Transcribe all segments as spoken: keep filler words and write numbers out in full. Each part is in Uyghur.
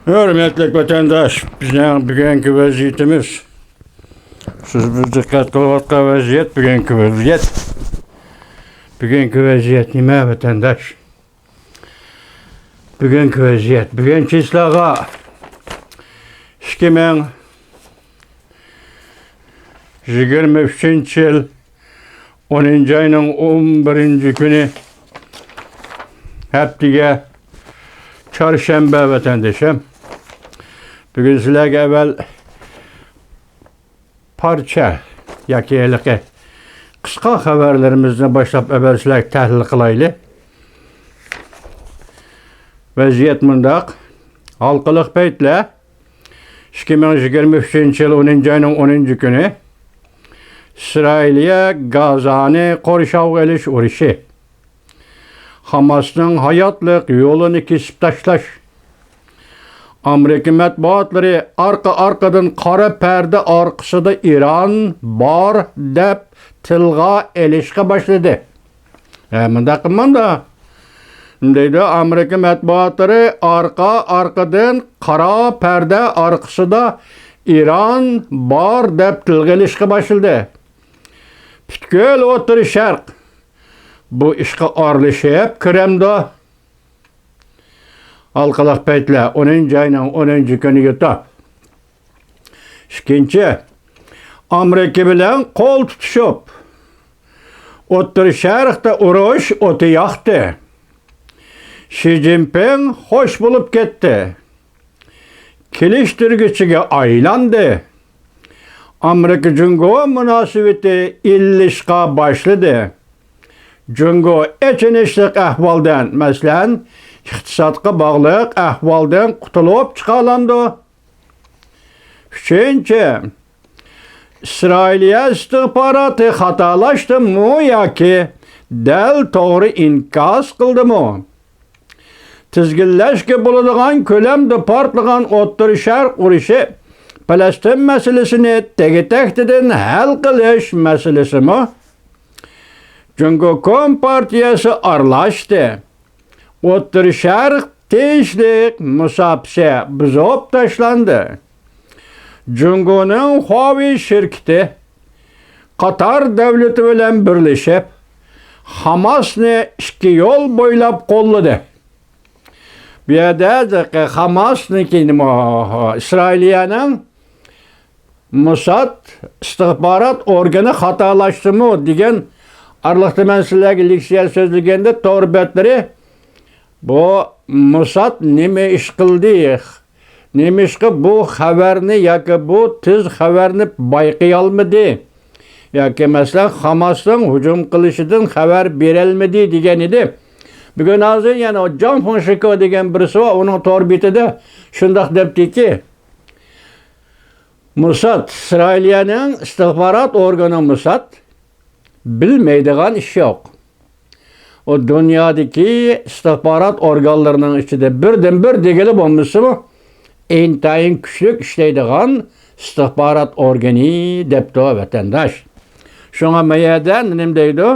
ھۆرمەتلىك ۋەتەنداش، بىزنىڭ بۈگۈنكى ۋەزىيىتىمىز، سىز بىز دىققەت قىلىۋاتقان ۋەزىيەت، بۈگۈنكى ۋەزىيەت، بۈگۈنكى ۋەزىيەت نېمە، ۋەتەنداش؟ بۈگۈنكى ۋەزىيەت، بۈگۈن چىسلاغا ئىككى مىڭ يىگىرمە ئۈچىنچى يىل ئونىنچى ئاينىڭ ئون بىرىنچى كۈنى، ھەپتىگە چارشەنبە، ۋەتەندىشىم. بۈگۈن سىلەرگە ئەۋۋەل پارچە ياكى ھېلىقى قىسقا خەۋەرلىرىمىزنى باشلاپ ئەۋۋەل سىلەرگە تەھلىل قىلايلى. ۋەزىيەت مۇنداق. ھالقىلىق پەيتلەر، ئىككى مىڭ يىگىرمە ئۈچىنچى يىل ئونىنچى ئاينىڭ ئونىنچى كۈنى ئىسرائىلىيە گازانى قورشاۋغا ئېلىش ئۇرۇشى، خاماسنىڭ ھاياتلىق يولىنى كېسىپ تاشلاش، ئامېرىكا مەتبۇئاتلىرى ئارقا-ئارقىدىن قارا پەردە ئارقىسىدا ئىران بار دەپ تىلغا ئېلىشقا باشلىدى. ھە، مۇنداق قىلمامدا. دەيدۇ، ئامېرىكا مەتبۇئاتلىرى ئارقا-ئارقىدىن قارا پەردە ئارقىسىدا ئىران بار دەپ تىلغا ئېلىشقا باشلىدى. پۈتكۈل ئوتتۇرا شەرق بۇ ئىشقا ئارىلىشىپ كىرەمدۇ؟ ھالقىلىق پەيتلەر، ئونىنچى ئاينىڭ ئونىنچى كۈنى يۇتۇپ. ئىككىنچى، ئامېرىكا بىلەن قول تۇتۇشۇپ، ئوتتۇرا شەرقتە ئۇرۇش ئوتى ياقتى. شى جىنپىڭ خوش بولۇپ كەتتى. كېلىشتۈرگۈچىگە ئايلاندى. ئامېرىكا جۇڭگو مۇناسىۋىتى ئىللىشقا باشلىدى. جۇڭگو ئېچىنىشلىق ئەھۋالدىن، مەسىلەن، ئىقتىسادقا باغلىق ئەھۋالدىن قۇتۇلۇپ چىقالامدۇ؟ ئۈچىنچى، ئىسرائىلىيە ئىستىخباراتى خاتالاشتىمۇ ياكى دەل توغرا ئىنكاس قىلدىمۇ؟ تىزگىنلەشكە بولىدىغان كۆلەمدە پارتلىغان ئوتتۇرا شەرق ئۇرۇشى پەلەستىن مەسىلىسىنى تەگە-تەكتىدىن ھەل قىلىش مەسىلىسىمۇ؟ جۇڭگو كومپارتىيەسى ئارىلاشتى. ئوتتۇرا شەرق تىنچلىق مۇساپىسى بۇزۇپ تاشلاندى. جۇڭگونىڭ خۇاۋېي شىركىتى قاتار دۆلىتى بىلەن بىرلىشىپ، خاماسنى ئىككى يول بويلاپ قوللىدى. بۇ يەردە خاماسنىڭكى نېمە، ئىسرائىلىيەنىڭ موساد ئىستىخبارات ئورگىنى خاتالاشتىمۇ دېگەن ئارىلىقتا مەن سىلەرگە لېكسىيە سۆزلىگەندە تور بەتلىرى بۇ موساد نېمە ئىش قىلدى؟ نېمىشقا بۇ خەۋەرنى ياكى بۇ تېز خەۋەرنى بايقىيالمىدى؟ ياكى مەسىلەن، خاماسنىڭ ھۇجۇم قىلىشىدىن خەۋەر بېرەلمىدى دېگەن ئىدى. بۈگۈن ھازىر يەنە جاڭ فېڭشىكو دېگەن بىرسى بار، ئۇنىڭ تور بېتىدە شۇنداق دەپتىكى، موساد، ئىسرائىلىيەنىڭ ئىستىخبارات ئورگىنى موساد بىلمەيدىغان ئىش يوق. ئۇ دۇنيادىكى ئىستىخبارات ئورگانلىرىنىڭ ئىچىدە بىردىنبىر دېگىلى بولمىسىمۇ، ئىنتايىن كۈچلۈك ئىشلەيدىغان ئىستىخبارات ئورگىنى دەپتۇ ۋەتەنداش. شۇڭا ما يەردە نېمە دەيدۇ؟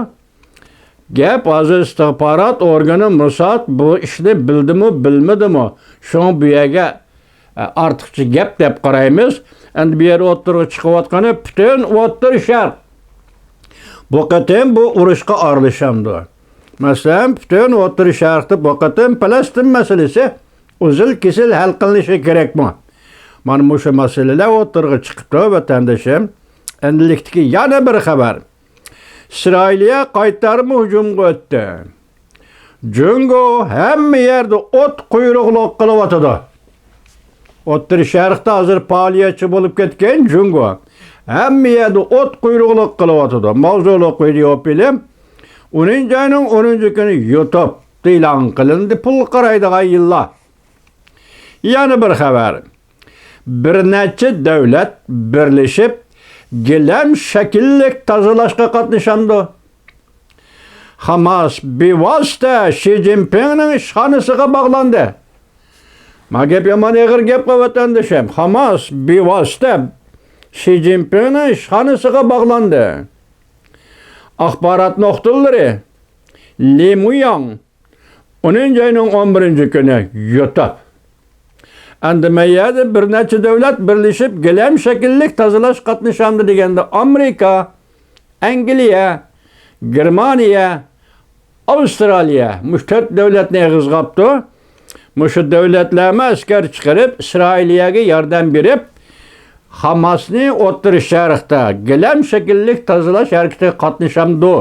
گەپ ھازىر ئىستىخبارات ئورگىنى موساد بۇ ئىشنى بىلدىمۇ، بىلمىدىمۇ؟ شۇڭا بۇ يەرگە ئارتۇقچە گەپ دەپ قارايمىز. ئەمدى بۇ يەردە ئوتتۇرىغا چىقىۋاتقىنى پۈتۈن ئوتتۇرا شەرق بۇ قېتىم بۇ ئۇرۇشقا ئارىلىشامدۇ؟ مەسىلەن، پۈتۈن ئوتتۇرا شەرقتە بۇ قېتىم پەلەستىن مەسىلىسى ئۈزۈل-كېسىل ھەل قىلىنىشى كېرەكمۇ؟ مانا مۇشۇ مەسىلىلەر ئوتتۇرىغا چىقىپتۇ، ۋەتەندىشىم. ئەمدىلىكتىكى يەنە بىر خەۋەر. ئىسرائىلىيە قايتارما ھۇجۇمغا ئۆتتى. جۇڭگو ھەممە يەردە ئوت قۇيرۇقلۇق قىلىۋاتىدۇ. ئوتتۇرا شەرقتە ھازىر پائالىيەتچى بولۇپ كەتكەن جۇڭگو ھەممە يەردە ئوت قۇيرۇقلۇق قىلىۋاتىدۇ. ماۋزۇلۇق ۋىدېئو فىلىم ئونىنچى ئاينىڭ ئونىنچى كۈنى يۇتۇبتا ئېلان قىلىندى. پۇلغا قارايدىغان يىللار. يەنە بىر خەۋەر. بىر نەچچە دۆلەت بىرلىشىپ گىلەم شەكىللىك تازىلاشقا قاتنىشامدۇ؟ خاماس بىۋاسىتە شى جىنپىڭنىڭ ئىشخانىسىغا باغلاندى. ما گەپ يامان ئېغىر گەپقۇ، ۋەتەندىشىم. خاماس بىۋاسىتە شى جىنپىڭنىڭ ئىشخانىسىغا باغلاندى. ئاخبارات نۇقتىلىرى لى مۇياڭ ئونىنچى ئاينىڭ ئون بىرىنچى كۈنى يۇتۇپ. ئەمدى مەيەدە بىر نەچچە دۆلەت بىرلىشىپ گىلەم شەكىللىك تازىلاش قاتنىشامدۇ دېگەندە، ئامېرىكا، ئەنگلىيە، گېرمانىيە، ئاۋسترالىيە، مۇشۇ تۆت دۆلەتنى ئېغىزغا ئاپتۇ. مۇشۇ دۆلەتلەرمۇ ئەسكەر چىقىرىپ، ئىسرائىلىيەگە ياردەم بېرىپ، خاماسنى ئوتتۇرا شەرقتە گىلەم شەكىللىك تازىلاش ھەرىكىتىگە قاتنىشامدۇ؟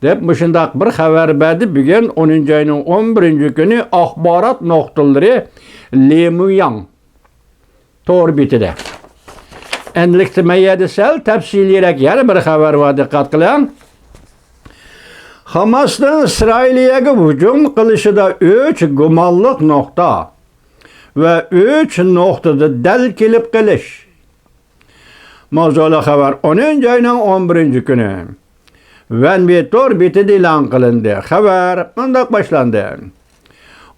دەپ مۇشۇنداق بىر خەۋەر بەردى. بۈگۈن ئونىنچى ئاينىڭ ئون بىرىنچى كۈنى ئاخبارات نۇقتىلىرى لى مۇياڭ تور بېتىدە. ئەنلىكتە مەيەدە سەل تەپسىلىيرەك يەنە بىر خەۋەر بار، دىققەت قىلىڭ. خاماسنىڭ ئىسرائىلىيەگە ھۇجۇم قىلىشىدا ئۈچ گۇمانلىق نۇقتا ۋە ئۈچ نۇقتىدا دەل كېلىپ قېلىش. ماۋزۇلۇق خەۋەر ئونىنچى ئاينىڭ ئون بىرىنچى كۈنى ۋەنۋى تور بېتىدە ئېلان قىلىندى. خەۋەر مۇنداق باشلاندى.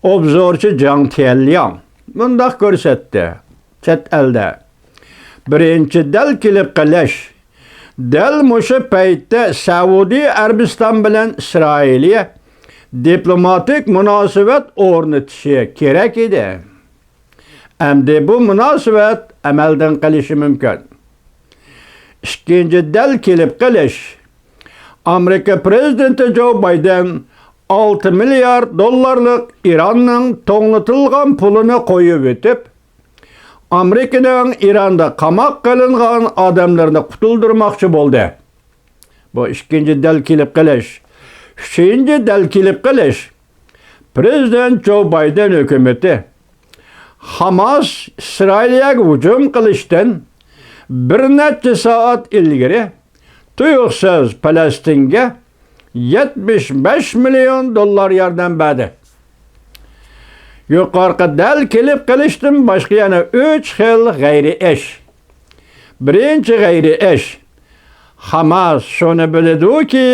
ئوبزورچى جاڭ تيەنلياڭ مۇنداق كۆرسەتتى. چەت ئەلدە بىرىنچى دەل كېلىپ قېلىش. دەل مۇشۇ پەيتتە سەئۇدى ئەرەبىستان بىلەن ئىسرائىلىيە دىپلوماتىك مۇناسىۋەت ئورنىتىشى كېرەك ئىدى. ئەمدى بۇ مۇناسىۋەت ئەمەلدىن قېلىشى مۇمكىن. ئىككىنچى دەل كېلىپ قېلىش. ئامېرىكا پىرېزىدېنتى جو بايدېن ئالتە مىليارد دوللارلىق ئىراننىڭ توڭلىتىلغان پۇلىنى قويۇۋېتىپ، ئامېرىكىنىڭ ئىراندا قاماق قىلىنغان ئادەملىرىنى قۇتۇلدۇرماقچى بولدى. بۇ ئىككىنچى دەل كېلىپ قېلىش. ئۈچىنچى دەل كېلىپ قېلىش. پىرېزىدېنت جو بايدېن ھۆكۈمىتى خاماس ئىسرائىلىيەگە ھۇجۇم قىلىشتىن بىر نەچچە سائەت ئىلگىرى تۇيۇقسىز پەلەستىنگە يەتمىش بەش مىليون دوللار ياردەم بەردى. يۇقىرىقى دەل كېلىپ قېلىشتىن باشقا يەنە ئۈچ خىل غەيرىي ئىش. بىرىنچى غەيرىي ئىش. خاماس شۇنى بىلىدۇكى،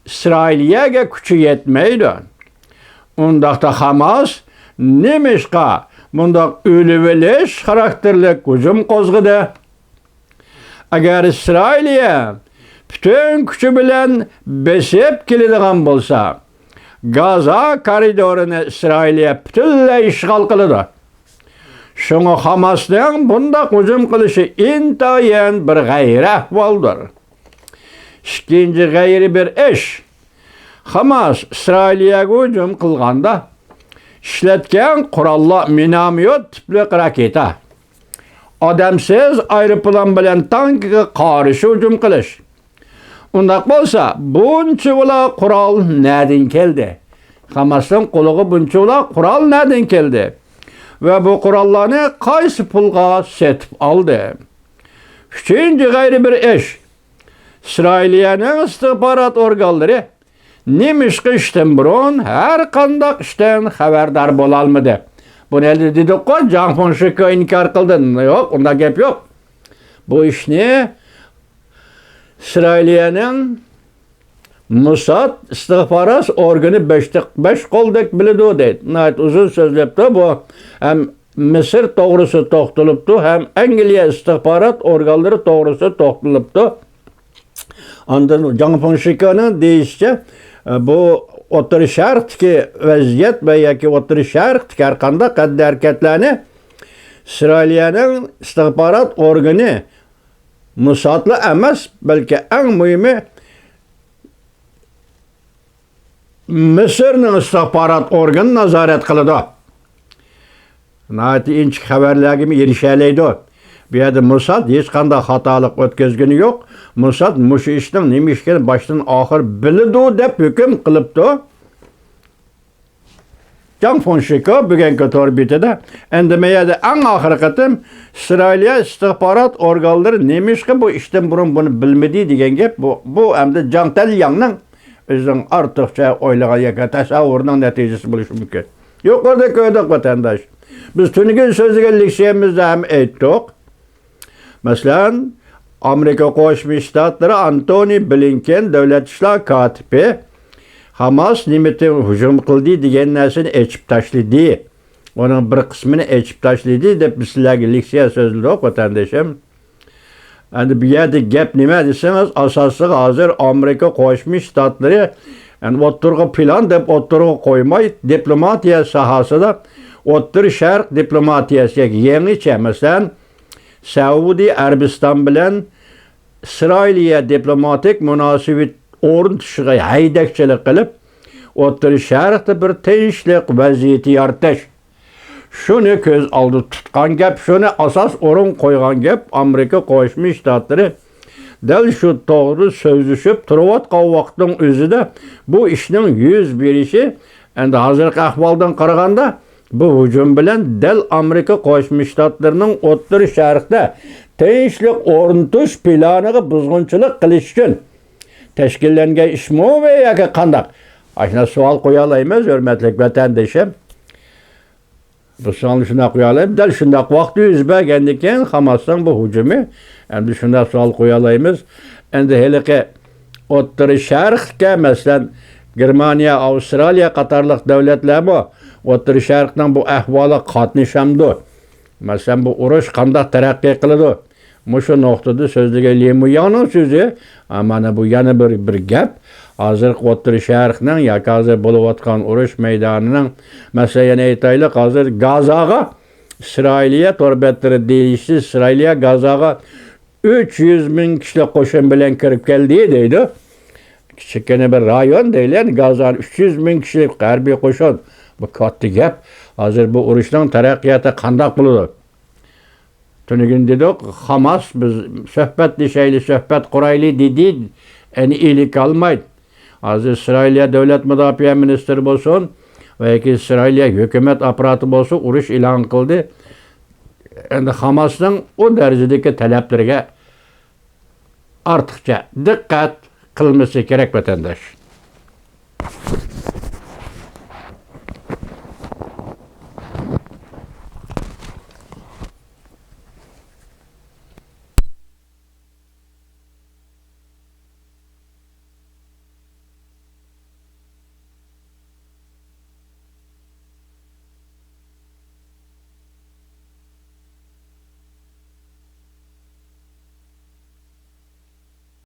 ئىسرائىلىيەگە كۈچى يەتمەيدۇ. ئۇنداقتا خاماس نېمىشقا مۇنداق ئۆلۈۋېلىش خاراكتېرلىك ھۇجۇم قوزغىدى؟ ئەگەر ئىسرائىلىيە پۈتۈن كۈچى بىلەن بېسىپ كېلىدىغان بولسا، گازا كارىدورىنى ئىسرائىلىيە پۈتۈنلەي ئىشغال قىلىدۇ. شۇڭا خاماسنىڭ بۇنداق ھۇجۇم قىلىشى ئىنتايىن بىر غەيرىي ئەھۋالدۇر. ئىككىنچى غەيرىي بىر ئىش. خاماس ئىسرائىلىيەگە ھۇجۇم قىلغاندا ئىشلەتكەن قوراللار مىناميوت تىپلىق راكېتا، ئادەمسىز ئايروپىلان بىلەن تانكىغا قارشى ھۇجۇم قىلىش. ئۇنداق بولسا، بۇنچىۋالا قورال نەدىن كەلدى؟ خاماسنىڭ قولىغا بۇنچىۋالا قورال نەدىن كەلدى؟ ۋە بۇ قوراللارنى قايسى پۇلغا سېتىپ ئالدى؟ ئۈچىنچى غەيرىي بىر ئىش. ئىسرائىلىيەنىڭ ئىستىخبارات ئورگانلىرى نېمىشقا ئىشتىن بۇرۇن ھەر قانداق ئىشتىن خەۋەردار بولالمىدى؟ بۇنى ھېلى دېدۇققۇ، جاڭ فېڭشىكو ئىنكار قىلدى. يوق، ئۇنداق گەپ يوق. بۇ ئىشنى ئىسرائىلىيەنىڭ موساد ئىستىخبارات ئورگىنى بەشتە-، بەش قولدەك بىلىدۇ دەيدۇ. ناھايىتى ئۇزۇن سۆزلەپتۇ. بۇ ھەم مىسىر توغرىسىدا توختىلىپتۇ، ھەم ئەنگلىيە ئىستىخبارات ئورگانلىرى توغرىسىدا توختىلىپتۇ. ئاندىن جاڭ فېڭشىكونىڭ دېيىشىچە، بۇ ئوتتۇرا شەرقتىكى ۋەزىيەت ۋە ياكى ئوتتۇرا شەرقتىكى ھەر قانداق خەت-ھەرىكەتلەرنى ئىسرائىلىيەنىڭ ئىستىخبارات ئورگىنى موسادلا ئەمەس، بەلكى ئەڭ مۇھىمى مىسىرنىڭ ئىستىخبارات ئورگىنى نازارەت قىلىدۇ. ناھايىتى ئىنچىكە خەۋەرلەرگىمۇ ئېرىشەلەيدۇ. بۇ يەردە موساد ھېچقانداق خاتالىق ئۆتكۈزگىنى يوق. موساد مۇشۇ ئىشنىڭ نېمە ئىش ئىكەنلىكىنى باشتىن ئاخىر بىلىدۇ دەپ ھۆكۈم قىلىپتۇ. جاڭ فېڭشىكو بۈگۈنكى تور بېتىدە، ئەمدى مەيەدە ئەڭ ئاخىرقى قېتىم ئىسرائىلىيە ئىستىخبارات ئورگانلىرى نېمىشقا بۇ ئىشتىن بۇرۇن بۇنى بىلمىدى دېگەن گەپ. بۇ، بۇ ئەمدى جاڭ تەنلياڭنىڭ ئۆزىنىڭ ئارتۇقچە ئويلىغان ياكى تەسەۋۋۇرىنىڭ نەتىجىسى بولۇشى مۇمكىن. يۇقىرىدا كۆردۇق، ۋەتەنداش. بىز تۈنۈگۈن سۆزلىگەن لېكسىيەمىزدە ھەم ئېيتتۇق. مەسىلەن، ئامېرىكا قوشما شتاتلىرى ئانتونى بلىنكېن دۆلەت ئىشلار كاتىپى خاماس نېمىتى ھۇجۇم قىلدى دېگەن نەرسىنى ئېچىپ تاشلىدى. ئۇنىڭ بىر قىسمىنى ئېچىپ تاشلىدى دەپ بىز سىلەرگە لېكسىيە سۆزلىدۇق، ۋەتەندىشىم. ئەمدى بۇ يەردە گەپ نېمە دېسىڭىز، ئاساسلىقى ھازىر ئامېرىكا قوشما شتاتلىرى، يەنى ئوتتۇرىغا پىلان دەپ ئوتتۇرىغا قويماي، دىپلوماتىيە ساھەسىدە ئوتتۇرا شەرق دىپلوماتىيەسىگە يېڭىچە، مەسىلەن، سەئۇدى ئەرەبىستان بىلەن ئىسرائىلىيە دىپلوماتىك مۇناسىۋەت ئورنىتىشىغا ھەيدەكچىلىك قىلىپ، ئوتتۇرا شەرقتە بىر تىنچلىق ۋەزىيىتى يارىتىش. شۇنى كۆز ئالدىدا تۇتقان گەپ، شۇنى ئاساس ئورۇن قويغان گەپ ئامېرىكا قوشما شتاتلىرى دەل شۇ توغرىدا سۆزلىشىپ تۇرۇۋاتقان ۋاقىتنىڭ ئۆزىدە بۇ ئىشنىڭ يۈز بېرىشى، ئەمدى ھازىرقى ئەھۋالدىن قارىغاندا، بۇ ھۇجۇم بىلەن دەل ئامېرىكا قوشما شتاتلىرىنىڭ ئوتتۇرا شەرقتە تىنچلىق ئورنىتىش پىلانىغا بۇزغۇنچىلىق قىلىش ئۈچۈن تەشكىللەنگەن ئىشمۇ ياكى قانداق؟ ئاشۇنداق سوئال قويالايمىز، ھۆرمەتلىك ۋەتەندىشىم. بۇ سوئالنى شۇنداق قويالايمىز. دەل شۇنداق ۋاقىت يۈز بەرگەندىن كېيىن خاماسنىڭ بۇ ھۇجۇمى، ئەمدى شۇنداق سوئال قويالايمىز. ئەمدى ھېلىقى ئوتتۇرا شەرقتە، مەسىلەن، گېرمانىيە، ئاۋسترالىيە قاتارلىق دۆلەتلەرمۇ ئوتتۇرا شەرقنىڭ بۇ ئەھۋالىغا قاتنىشامدۇ؟ مەسىلەن، بۇ ئۇرۇش قانداق تەرەققىي قىلىدۇ؟ مۇشۇ نۇقتىدا سۆزلىگەن لى مۇياڭنىڭ سۆزى، ئا، مانا بۇ يەنە بىر، بىر گەپ. ھازىرقى ئوتتۇرا شەرقنىڭ ياكى ھازىر بولۇۋاتقان ئۇرۇش مەيدانىنىڭ، مەسىلەن، يەنە ئېيتايلىق، ھازىر گازاغا ئىسرائىلىيە تور بەتلىرى دېيىشىچە، ئىسرائىلىيە گازاغا ئۈچ يۈز مىڭ كىشىلىك قوشۇن بىلەن كىرىپ كەلدى دەيدۇ. كىچىككىنە بىر رايون دەيلى، يەنى گازانى ئۈچ يۈز مىڭ كىشىلىك ھەربىي قوشۇن. بۇ كاتتا گەپ. ھازىر بۇ ئۇرۇشنىڭ تەرەققىياتى قانداق بولىدۇ؟ تۈنۈگۈن دېدۇق، خاماس، بىز سۆھبەتلىشەيلى، سۆھبەت قۇرايلى دېدى، ئەنە ئىلىك ئالمايدۇ. ھازىر ئىسرائىلىيە دۆلەت مۇداپىئە مىنىستىرى بولسۇن ۋە ياكى ئىسرائىلىيە ھۆكۈمەت ئاپپاراتى بولسا ئۇرۇش ئېلان قىلدى. ئەمدى خاماسنىڭ ئۇ دەرىجىدىكى تەلەپلىرىگە ئارتۇقچە دىققەت قىلمىسى كېرەك، ۋەتەنداش.